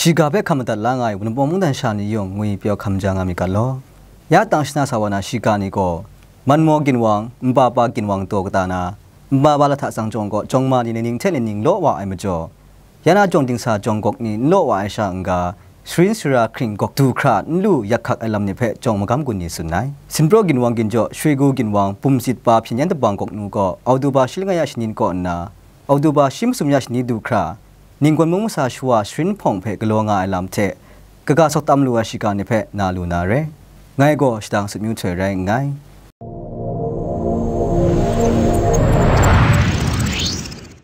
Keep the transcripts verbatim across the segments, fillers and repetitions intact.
Shiga hpe hkam madat la nga ai Wunpawng mungdan sha ni yawng ngwi pyaw hkam ja nga myit ga law. Ya tang shana sa wa na shiga ni gaw, Manmaw ginwang, Nbaba ginwang taw kata na, Nbaba lahta tsang jawng gaw jawng ma ni laining hte laining law wa ai majaw, ya na jawng dingsa jawng gawk ni n law wa ai sha n-ga, sharin sara hkring gawk du hkra n lu yak hkak ai lam ni hpe jawng magam gun ni tsun ai. Sinpraw ginwang ginjaw, Shrigu ginwang, bum sit pa hpyen yan dabang gawk nu gaw, Auduba shi langai ya shani kaw nna, Auduba shi masum ya shani du hkra, Ningguan mung masa shawa sharin hpawng hpe galaw nga ai lam hte, kaga sawk tam lu ai shiga ni hpe na lu na re. Ngai gaw shadang sut myu htoi rai nngai.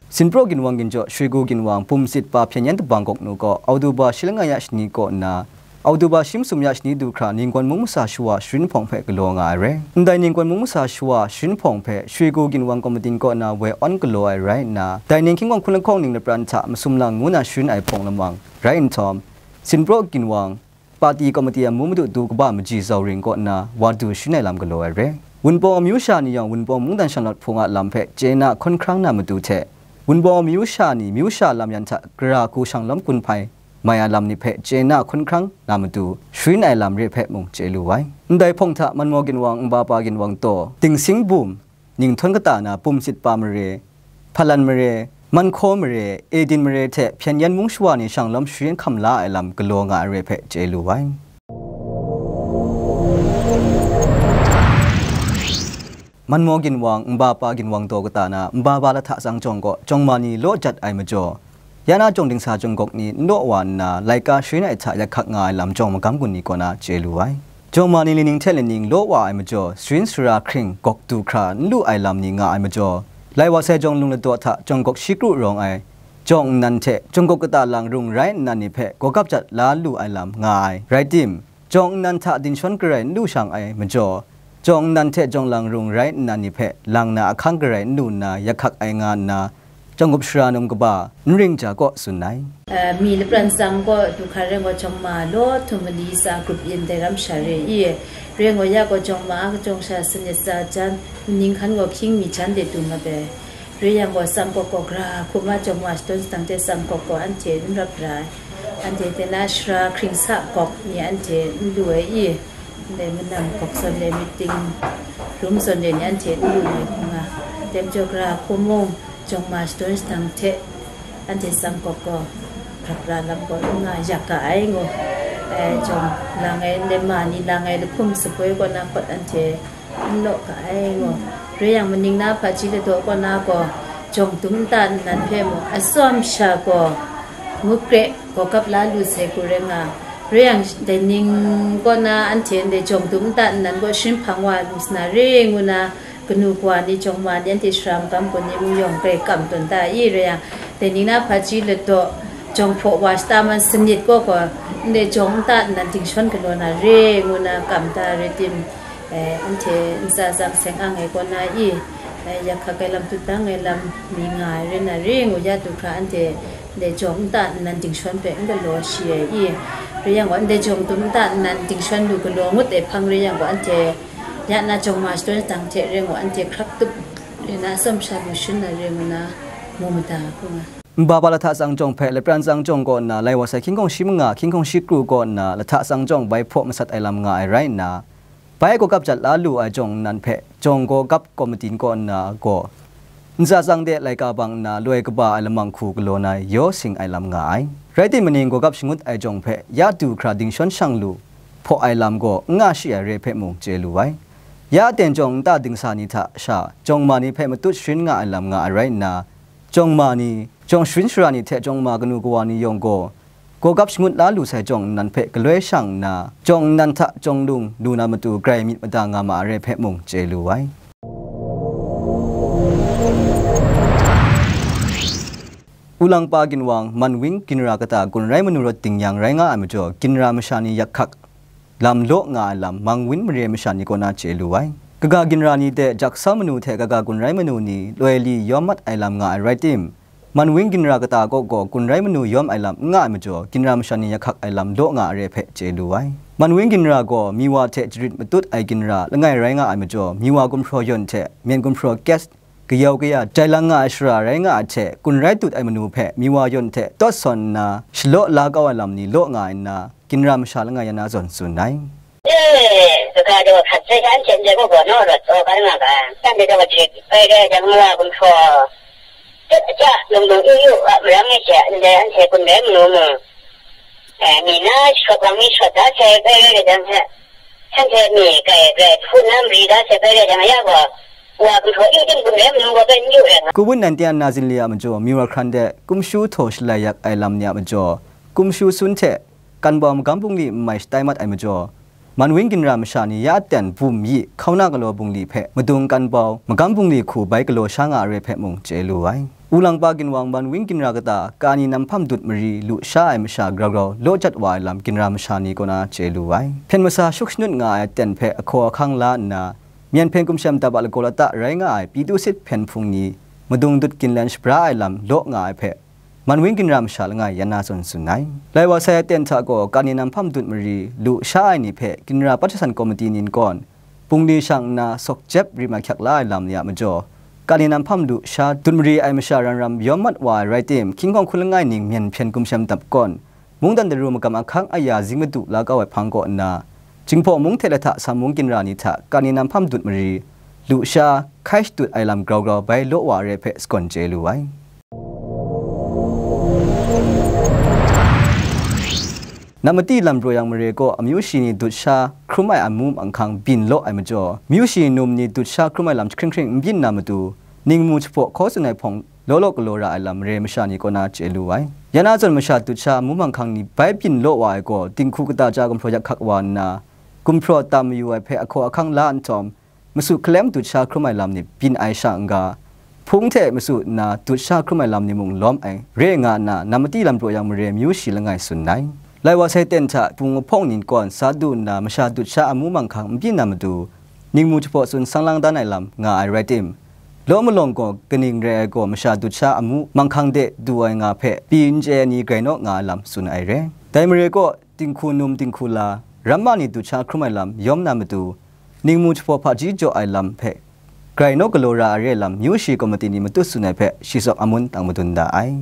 Sinpraw ginwang ginjaw, Shrigu ginwang, bum sit pa hpyen yan dabang gawk nu gaw, Auduba shi langai ya shani kaw nna, Auduba shi masum ya shani du hkra, Ningguan mung masa shawa sharin hpawng hpe galaw nga ai re. Ndai Ningguan mung masa shawa sharin hpawng hpe Shrigu ginwang komiti kaw na woi awn galaw ai rai nna, dai ning hkying gawng hkun lahkawng ning lapran hta masum lang ngu na sharin ai hpawng lamang rai nhtawm, Sinpraw ginwang, pati komiti amu madu du kaba maji zau ring kaw nna wa du sharin ai lam galaw ai re. Wunpawng amyu sha ni yawng Wunpawng mungdan shanglawt hpung a lam hpe chye na hkawn hkrang na matu hte, Wunpawng amyu sha ni myu sha lam yan hta gara hku shang lawm gun hpai mai a lam ni hpe chye na hkawn hkrang na matu, sharin ai lam re hpe mung chye lu ai. Ndai hpawng hta Manmaw ginwang, Nbaba ginwang taw, Dingsing bum, Ninghthawn kata na bum sit pa mare, Hpalan mare, Manhkaw mare, Edin mare hte hpyen yan mung shawa ni shang lawm sharin hkam la ai lam galaw nga ai re hpe chye lu ai. Manmaw ginwang, Nbaba ginwang taw kata na, Nbaba lahta tsang jawng gaw jawng ma ni law jat ai majaw, ya na jawng dingsa jawng gawk ni n law wa nna, laika sharin ai hta yak hkak nga ai lam jawng magam gun ni kaw na chye lu ai. Jawng ma ni laining hte laining law wa ai majaw, sharin sara hkring gawk du hkra n lu ai lam ni nga ai majaw, lai wa sai jawng lung ladaw hta jawng gawk shi kru rawng ai, jawng nnan hte jawng gawk kata lang rung rai nnan ni hpe gawgap jat la lu ai lam nga ai. Rai tim, jawng nnan hta dingshawn garai n lu shang ai majaw, jawng nnan hte jawng lang rung rai nnan ni hpe lang na ahkang garai n lu nna yak hkak ai nga nna, jawng gup sara num kaba n ring ja kaw tsun ai. Eh, mi lapran tsang gaw du hkra rai gaw jawng ma law htum mali tsa grup yin dai ram sha re i, rai gaw ya gaw jawng ma a kajawng sha sanit tsa jan, ning hkan gaw hkying mi jan de du mat ai. Rai yang gaw tsang kawk gaw gara hkum a jawng ma shadawn shadang hte tsang kawk gaw anhte n rap ra ai. Anhte hte na sara hkring sa gawk ni anhte n lu ai i, ndai manam gawk zawn le myit ting rum zawn le ni anhte n lu ai hku nga. Dai majaw gara hkum mung jawng ma shadawn shadang hte anhte tsang kawk gaw, rap ra lam gaw n nga yak ga ai ngu. Eh, jawng lang ai, ndai ma ni lang ai lahkum sapoi kaw na hpawt anhte n law ga ai ngu. Rai yang, maning na hpaji ladaw kaw na gaw, jawng dum nta nnan hpe mung, atsawm sha gaw, ngut kre, gawgap la lu sai hku rai nga. Rai yang, dai ning kaw na anhte ndai jawng dum nta nnan gaw sharin hpang wa lu sa na re ngu na, kanu kawa ni, jawng ma ni, anhte sara magam kaw ni mung yawng grai kam tawn da i, rai yang, dai ning na hpaji ladaw, jawng hpraw wa shata man sanit kaw gaw, ndai jawng nta nnan dingshawn galaw na re ngu na kam da rai tim, eh, anhte ntsa tsang seng ang ai kaw na i, eh, yak hkak ai lam, tutdang ai lam mi nga ai rai na re ngu ya du hkra, anhte ndai jawng nta nnan dingshawn hpe n galaw shi ai i, rai yang gaw, ndai jawng dum nta nnan dingshawn lu galaw ngut ai hpang rai yang gaw, anhte ya na jawng ma shadawn shadang hte rai ngu, anhte hkrak tup rai na, atsawm sha lu sharin na re ngu na, mu mada hku nga. Nbaba lahta tsang jawng hpe lapran tsang jawng kaw nna, lai wa sai hkying hkawng shi manga, hkying hkawng shi kru kaw nna, lahta tsang jawng bai hpraw masat ai lam nga ai rai nna, bai gawgap jat la lu ai jawng nnan hpe, jawng gawgap komiti kaw nna gaw, ntsa tsang de laika bang nna loi kaba ai lamang hku galaw na yaw sing ai lam nga ai. Rai tim maning, gawgap shangut ai jawng hpe ya du hkra dingshawn shang lu hpaw ai lam gaw n nga shi ai re hpe mung chye lu ai. Ya aten jawng nta dingsa ni hta sha, jawng ma ni hpe matut sharin nga ai lam nga ai rai nna, jawng ma ni, jawng sharin sara ni hte jawng ma kanu kawa ni yawng gaw, gawgap shangut la lu sai jawng nnan hpe galoi shang nna, jawng nnan hta jawng lung lu na matu grai myit mada nga ma ai rai hpe mung chye lu ai. Ulangpa ginwang, Manwing ginra kata gun rai manu rawt ding yang rai nga ai majaw, ginra masha ni yak hkak lam law nga ai lam Mangwin mare masha ni kaw na chye lu ai. Kaga ginra ni de jak sau manu hte kaga gun rai manu ni loi li yawm mat ai lam nga ai rai tim, Manwing ginra kata kaw gaw gun rai manu yawm ai lam n nga ai majaw, ginra masha ni yak hkak ai lam law nga ai re hpe chye lu ai. Manwing ginra gaw Miwa hte jarit matut ai ginra langai rai nga ai majaw, Miwa gumhpraw yawn hte Myen gumhpraw gas kayau kaya jai lang nga ai shara rai nga ai hte, gun rai dut ai manu hpe miwa yawn hte tawt sawn nna, shalaw la kau ai lam ni law nga ai nna, ginra masha langai ya na zawn tsun ai. E, kaga daw hkrat sai sha anhte ndai gaw gaw naw rawt taw kau nga ga, shanhte daw hkrat bai rai jang, mawa gumhpraw, tet aja, lung lung yu yu a marang e she, ndai anhte gun rai manu mung, e, mi na shawt lang mi shawt da sai bai rai rai jang hte, shanhte mi kai rai hpun na mari da sai bai rai jang, ya gaw, wa gumhpraw yu ting gun rai manu gaw bai n yu rai nga. Kowun nineteen a na zin li a majaw, miwa hkran de kumshu htaw shalai yak ai lam ni a majaw, kumshu sun hte kanbau magam bungli n mai shatai mat ai majaw, Manwing ginra masha ni ya aten bum yi hkauna galaw bungli hpe madung kanbau magam bungli hku bai galaw sha nga ai re hpe mung chye lu ai. Ulangpa ginwang Manwing ginra kata kani nam hpam dut mari lu sha ai masha grau grau law jat wa ai lam ginra masha ni kaw na chye lu ai. Hpyen masa shuk shanut nga ai aten hpe ahkaw ahkang la nna, myen hpyen kumshem dap a lagaw lata rai nga ai Pyitusit hpyen hpung ni madung dut ginlen shabra ai lam law nga ai hpe, Manwing ginra masha langai ya na zawn tsun ai. Lai wa sai aten hta gaw kani nam hpam dut mari lu sha ai ni hpe ginra pat jasan komiti nin kawn, bungli shang nna sawk jep rim ahkyak la ai lam ni a majaw, kani nam hpam lu sha dut mari ai masha ram ram yawm mat wa ai rai tim, hkying hkawng hkun langai ning myen hpyen kumshem dap kawn, mungdan daru magam ahkang aya zing madu la kau ai hpang kaw nna, Jinghpaw mung hte lahta Sam mung ginra ni hta kani nam hpam dut mari lu sha hkai shadut ai lam grau grau bai law wa ai re hpe shakawn chye lu ai. Namati lam Praw Yang mare kaw amyu shi ni dut sha hkrum ai amu manghkang byin law ai majaw, myu shi num ni dut sha hkrum ai lam jahkring hkring n byin na matu, ningmu jahpaw hkaw tsun ai hpawng law law galaw ra ai lam mare masha ni kaw na chye lu ai. Ya na zawn masha dut sha amu manghkang ni bai byin law wa ai gaw, dinghku kata ja gumhpraw yak hkak wa nna, gumhpraw tam mayu ai hpe ahkaw ahkang la nhtawm, masu hkalem dut sha hkrum ai lam ni byin ai sha n-ga, hpung hte masu nna dut sha hkrum ai lam ni mung lawm ai re nga nna, Namati lam Praw Yang mare myu shi langai tsun ai. Lai wa sai ten hta bung ahpawng nin kawn sa du nna masha dut sha amu manghkang n byin na matu, ningmu jahpaw tsun sang lang dan ai lam nga ai rai tim, law malawng gaw kaning rai ai gaw masha dut sha amu manghkang de du ai nga hpe pyi n chye ai ni grai naw nga ai lam tsun ai re. Dai mare kaw, dinghku num dinghku la, ramma ni dut sha hkrum ai lam yawm na matu, ningmu jahpaw hpaji jaw ai lam hpe grai naw galaw ra ai re lam myu shi komiti ni matut tsun ai hpe shi tsawk amun tang madun da ai.